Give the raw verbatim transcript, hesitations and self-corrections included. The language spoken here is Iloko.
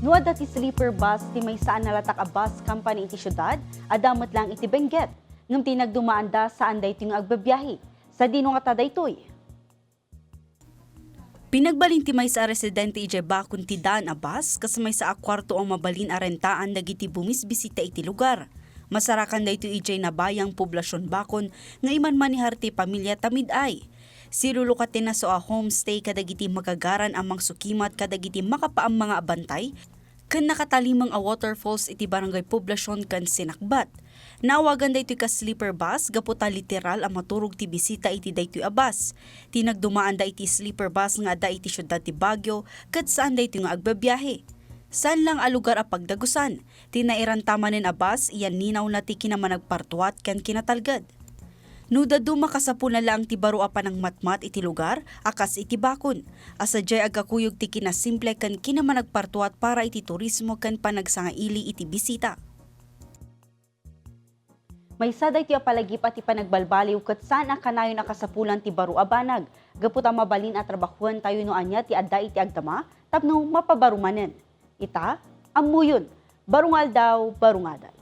No adda ti sleeper bus ti maysa a nalatak a bus company iti siudad, adda met laeng iti Benguet. Ngem ti nagdumaanda, saan daytoy nga agbibiahe. Sadino ngata daytoy? Pinagbalin ti maysa a residente idiay bakon ti daan a bus kas maysa a kuarto a mabalin a rentaan dagiti bumisbisita iti lugar. Masarakan daytoy idiay Nabayang, Poblacion Bacon, nga imanmanehar ti pamilia ta mid-ay. Silulukat ti nasu a homestay kadagiti makagaran a mangsukimat kadagiti makapaamma nga abantay ken nakatalimeng a waterfalls iti Barangay Poblacion ken Sinakbat. Naawagan daytoy kas sleeper bus gapu ta literal a maturog ti bisita iti daytoy a bus. Ti nagdumaanda iti sleeper bus nga adda iti siudad ti Baguio ket saan daytoy nga agbibiahe. Saan laeng a lugar a pagdagusan. Ti nairanta manen a bus, iyaninawna ti kinamanagpartuat ken kinatalged. No dadduma, kasapulan laeng ti baro a panangmatmat iti lugar a kas iti bakon, a sadiay agkakuyog ti kinasimple ken kinamanagpartuat para iti turismo ken panagsangaili iti bisita. Maysa daytoy a palagip a ti panagbalbaliw ket saan a kanayon a kasapulan ti baro a banag, gapu ta mabalin a trabahuentayo no ania ti adda iti agdama tapno mapabaro manen. Ita, ammoyon, baro nga aldaw, baro nga adat.